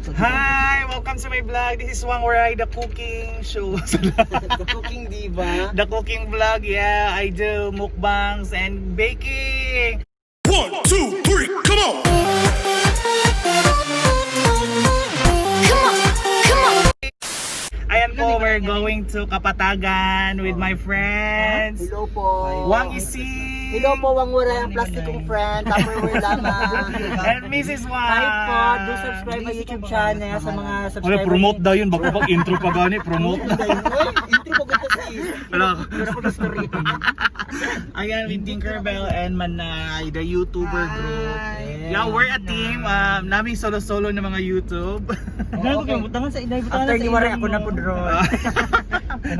Hi! Welcome to my vlog. This is Wang Waray, the cooking show. The cooking diva. The cooking vlog, yeah. I do mukbangs and baking. One, two, three, come on! Come on, come on. Ayan po, we're going to Kapatagan with my friends. Hello po. Wang Isi! Hello po, Wang Waray, ang plastic kong friend. Tupperware lamang. And Mrs. Wang! Hi po, do subscribe my YouTube channel sa mga Wala, subscriber. promote daw yun. Bago pag intro pa gani, promote na. Uy, intro pa gud sis. Wala. Pero ko story. Ayan, with Tinkerbell and Manay, the YouTuber group. Yeah, we're a team. Naming solo-solo ng mga YouTube. Gago kayo, butangan sa inay, butangan After sa ni Waray, ako na po draw.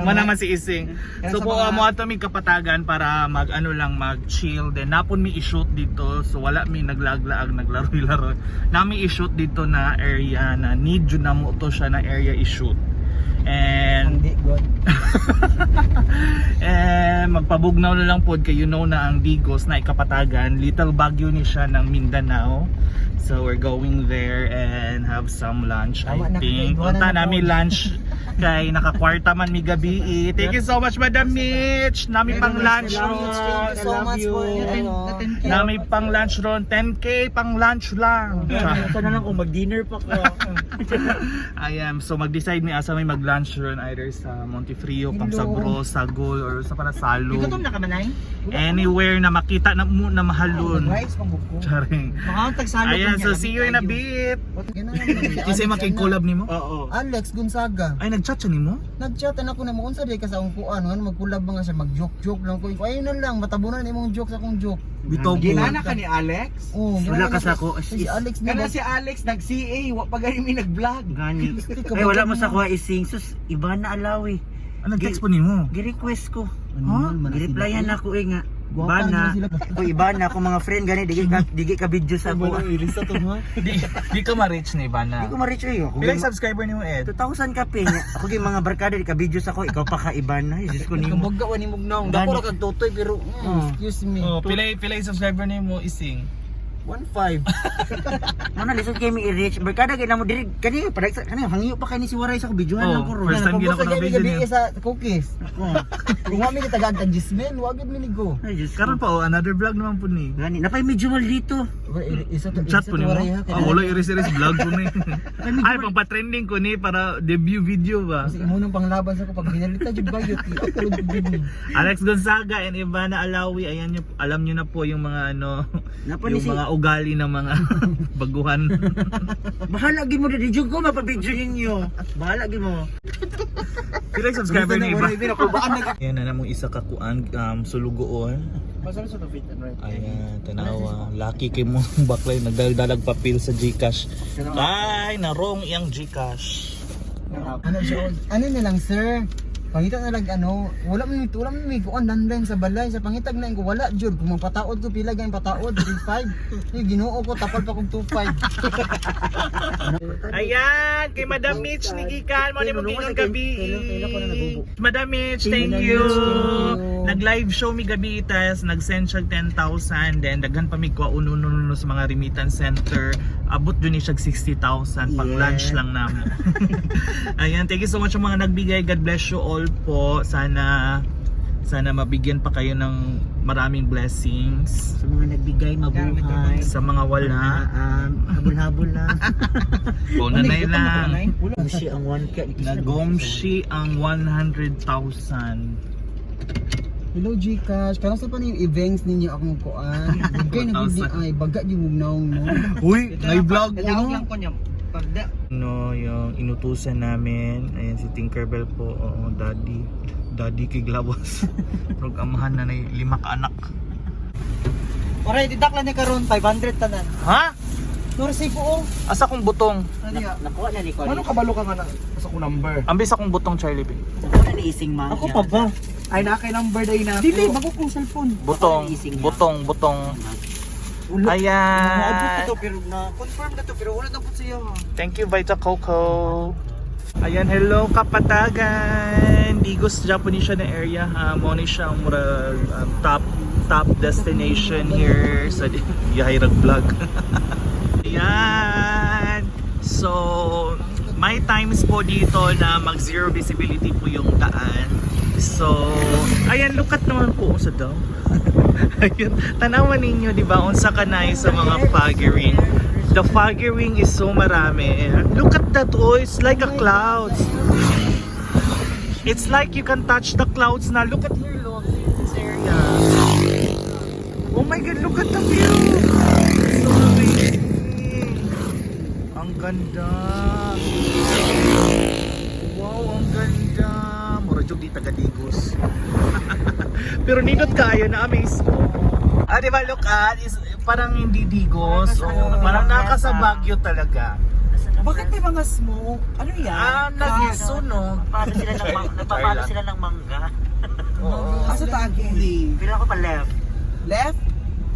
Manaman si Ising. So po, mo ato mi Kapatagan para mag ano lang, mag-chill. Then napon mi i-shoot dito. So wala mi naglaglaag, naglaro-laro. Nami i-shoot dito na area na need jud na mo to siya na area i-shoot. And Hindi, God. eh, magpabugnaw na lang pod kay you know na ang Digos na ikapatagan, Little Baguio ni siya ng Mindanao. So we're going there and have some lunch, Tama I na, think. kaibuan Punta na na nami po. lunch kay nakakwarta man mi gabi eh. Thank you so much, Madam Mitch. Nami pang lunch Thank ron. you so much for ano. Nami pang lunch ron. 10K pang lunch lang. Sana lang kung mag-dinner pa ko. Ayan, so mag-decide mi asa may mag-lunch ron, either sa Montefrio, Pang Sagol, or sa para Salog. Gutom na ka manay? Anywhere na makita na mo na mahalon. Rice pang buko. Charing. Mga tagsalo. Ayan, so see you in a bit. Kasi makikolab nimo? Oo. Alex Gonzaga. Ay, nag-chat siya nimo? Nag-chat na ako na mo unsa di ka sa akong kuan, nga mag-collab ba nga siya, mag-joke-joke lang ko. Ayun na lang, matabunan imong joke sa akong joke. Bitaw po. Ginana ka ni Alex? Oh, Wala ka sa ako. Si Alex na Kana ba? si Alex nag-CA, wa pa gani mi nag-vlog. Gani. Ay, wala mo sa kuha ising. Sus, iba na alaw eh. Ano, nag-text po nimo? Gi-request ko. Huh? Gi-replyan ako eh nga. Gwapa Bana. na sila. Ko iba na ako mga friend gani digi ka video sa ako. Ilisa to ha. Di ka ma-reach ni Ivana. Di ko ma-reach eh. Ako Ilang subscriber nimo, Ed? 2,000 ka pe. Ako gyud mga barkada di ka video sa ako, ikaw pa ka iba na. Ay, Diyos ko nimo. Kumbaga wa ni mugnaw. Dako ra kag tutoy pero excuse me. Oh, pilay subscriber nimo, Ising? 15. Muna lisod kay mi i-reach. Barkada kay namo diri kani para kani hangyo pa kay ni si Waray sa ko videohan Oh, lang ko ron. first time gina ko Kung na video gabi niya. sa cookies. Kung wa mi kitagag tag Gismel, wa gid mi nigo. Ay, Diyos ko. Karon pa oh, another vlog naman po ni. Gani, napay medyo mal dito. Isa to Chat isa po to nimo. Waray ha. Ah, wala iris-iris vlog po ni. Ay, pang pa-trending ko ni para debut video ba. Kasi imo nang panglaban sa ko pag binalita jud bayot, i-upload jud ni. Alex Gonzaga and Ivana Alawi, ayan nyo, alam nyo na po yung mga ano, Napa ni yung si mga ugali ng mga baguhan. Bahala gyud mo diri jud ko mapabidyo ninyo. Bahala gyud mo. Pila yung subscriber ni Iba? Ayan na namong isa ka kuan sulugoon. Ayan, tanawa. Lucky kay mo baklay nagdaldalag papel sa GCash. Ay, narong iyang GCash. Ano siya? Ano na lang, sir? Pangita na lang ano, wala man may kuan landline sa balay sa pangitag na ko wala jud kung magpataod ko pila ganing pataod 35. Ay, Ginoo ko tapal pa kog 25. Ayan, kay Madam Mitch ni Gikan, mo ni mo gingon gabi. Madam Mitch, thank you. Nag-live show mi gabi itas, nag-send siya 10,000, then daghan pa mi kuha uno sa mga remittance center. Abot jud ni siya 60,000 pang lunch lang namo. Ayan, thank you so much sa mga nagbigay. God bless you all po. Sana sana mabigyan pa kayo ng maraming blessings Sa mga nagbigay mabuhay. sa mga wala. Habol-habol lang. Paunanay lang. Gumshi ang 1K. Nagomshi ang 100,000. Hello Gcash, karon sa pa ni yung events ninyo akong kuan. Kay nagidi ay baga jud mugnaong no. Uy, may vlog Tawag lang ko niya. Pagda No, yung inutusan namin, ayan si Tinkerbell po, oo, daddy. Daddy kay Glabos. Rog amahan na nay lima ka anak. Oray, didak lang ni karon 500 tanan. Ha? Nurse ko oh. Asa kong butong? Nakuha na ni ko. Ano kabalo ka nga na sa kong number? Ambis akong butong, Charlie B. Nakuha na ni Ising Mang. Ako pa ba? Ay na kay number day na. Dili bago kong cellphone. Butong, butong, butong. Ayan. to pero na confirm na to pero wala na po siya. Thank you, Vita Coco. Ayan, hello Kapatagan! Digos Japanese siya na area ha. Mo ni siya ang murag top top destination here sa Yahayrag Vlog. Ayan! So, may times po dito na mag zero visibility po yung daan. So, ayan, look at naman po sa daw. Ayun, tanawan ninyo, di ba? Unsa ka nice sa mga foggy ring. The foggy ring is so marami. Look at that, oh, it's like a clouds. It's like you can touch the clouds na. Look at here, look. This area. Oh my God, look at the view! It's so amazing. Ang ganda. Wow, ang ganda. Mura jud di taga Digos. Pero nindot kaayo na amaze ko. Ah, di ba look at is parang hindi Digos. Oh, parang naka sa Baguio talaga. Bakit may mga smoke? Ano yan? Ah, nagsunog. Napapalo sila ng napapalo sila ng mangga. Oo. Asa tagi? Pero ako pa left. Left?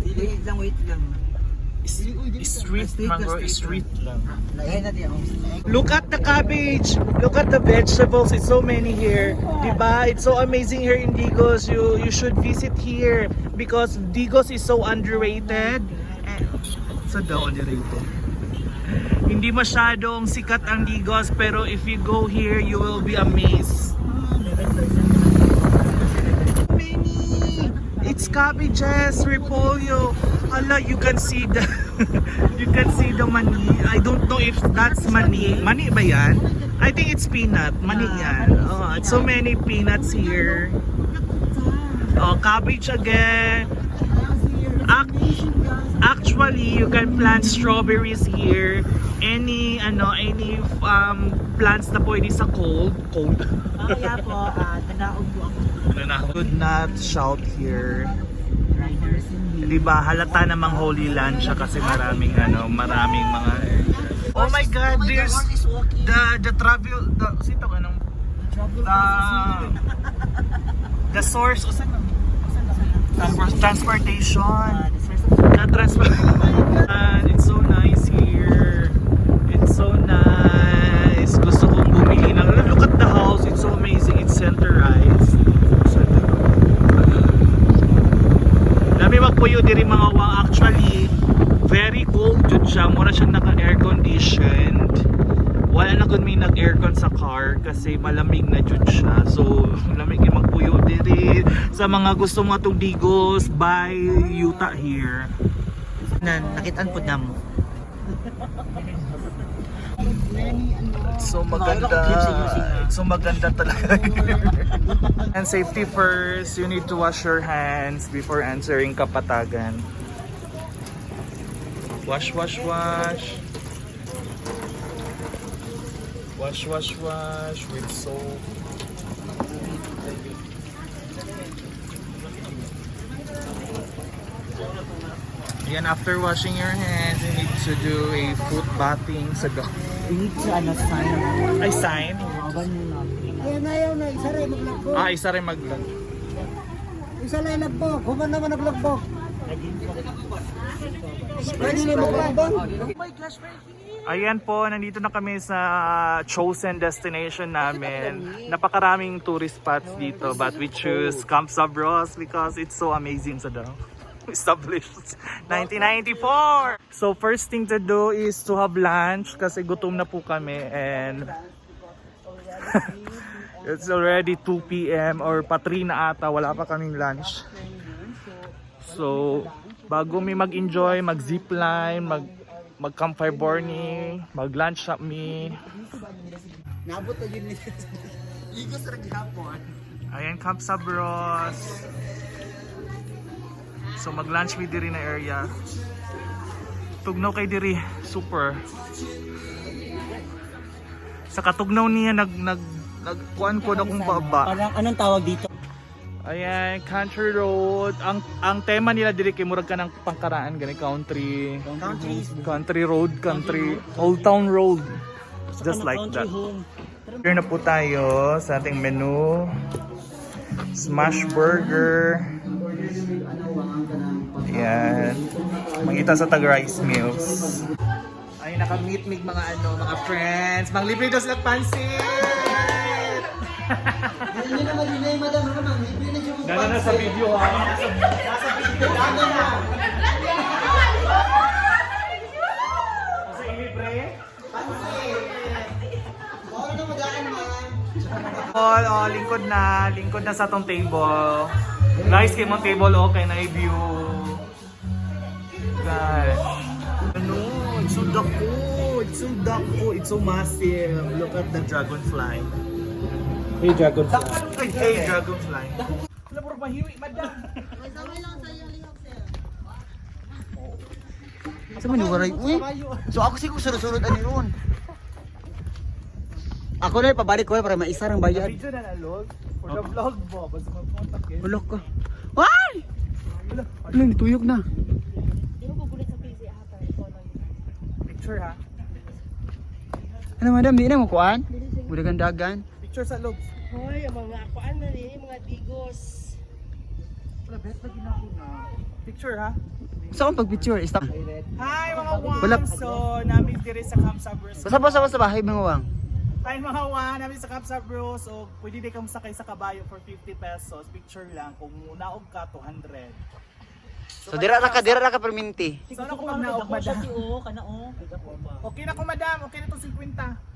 Wait lang, wait lang. Street, mango, street lang. Lain na di ang Look at the cabbage. Look at the vegetables. It's so many here. Diba? It's so amazing here in Digos. You should visit here because Digos is so underrated. Eh, sa daw underrated? Hindi masyadong sikat ang Digos pero if you go here, you will be amazed. Many! It's cabbages, repolyo. Hala, you can see the you can see the mani. I don't know if that's mani. Mani ba yan? I think it's peanut. Mani yan. Oh, it's so many peanuts here. Oh, cabbage again. Actually, you can plant strawberries here. Any ano, any plants na pwede sa cold, cold. Kaya po, nanaog po ako. Could not shout here. 'Di ba halata namang Holy Land siya kasi maraming ano, maraming mga. Oh my God, there's the travel the sino anong the source usa na transportation. The transport. And it's so nice here. It's so nice. Gusto kong bumili ng. Look at the house. It's so amazing. It's centerized. Center. Dami magpuyo diri mga wang. Actually, very cold jud siya. Mura siya naka-air conditioned. Wala na kun may nag-aircon sa car kasi malamig na jud siya. So, lamig yung magpuyo diri. Sa mga gusto mo atong Digos, buy yuta here. Na, nakitaan po na mo. It's so maganda. It's so maganda talaga. And safety first, you need to wash your hands before answering Kapatagan. Wash, wash, wash. Wash, wash, wash with soap. Yan, after washing your hands, you need to do a foot bathing sa dog. We need to ano, sign. Ay, sign? Ayan ayaw na isa ray maglagbok. Ah, isa rin mag-vlog. Isa lang nagbok, human naman naglagbok. Pwede na maglagbok. Ayan po, nandito na kami sa chosen destination namin. Napakaraming tourist spots dito, but we choose Camp Sabros because it's so amazing sa daw. Established 1994! So first thing to do is to have lunch kasi gutom na po kami and it's already 2 p.m. or pa 3 na ata, wala pa kaming lunch. So, bago mi mag-enjoy, mag-zipline, mag-campfire burning, mag-lunch up mi. Naabot na yun. Igos ra gihapon. Ayan, Camp Sabros. So, mag-lunch mi diri na area. Tugnaw kay diri, super. Sa katugnaw niya nag nag nagkuan ko na kung baba. Parang anong tawag dito? Ayan, country road. Ang tema nila diri kay murag ka ng pangkaraan gani country. Country. Country road, country old town road. Just like Country that. home. Here na po tayo sa ating menu. Smash burger. Ayan. Mangita sa tag rice meals. Ay, naka-meet mig mga ano, mga friends. Manglibre daw sila pansit! Hindi naman din madam, naman libre na siya. Nana na sa video ha. Nasa video. Nana na. Sa ilibre? All, oh, lingkod na sa tong table. Nice kay mong table, okay na view. Guys. Ano, it's so dako, it's so dako, it's so massive. Look at the dragonfly. Hey, dragonfly. Hey, dragonfly. Wala, puro mahiwi, madam. Sa man ni Waray? Uy. So ako siguro sunod-sunod ani ron. Ako na pabalik ko para maisa rang bayad. Video na na, lol. For the vlog mo. Basta mag-contact eh. Ulok ko. Why? Ano, nituyok na. Picture ha. Ano madam, di na mo kuan? Mudagan-dagan. Picture sa loob. Hoy, ang mga kuan na ni, mga digos. Picture ha. Sa akong pag-picture, stop. Hi mga wang! Wala. So, namin diri sa Camp Sabros. Basta basta basta bahay mga wang. Hi mga wang! Namin sa Camp Sabros. So, pwede din kang sakay sa kabayo for 50 pesos. Picture lang. Kung naog ka, 200. So dira ra ka perminti. So, ano kung pag naog, madam? Oo, kana oh. Okay na ko, madam. Okay na to 50.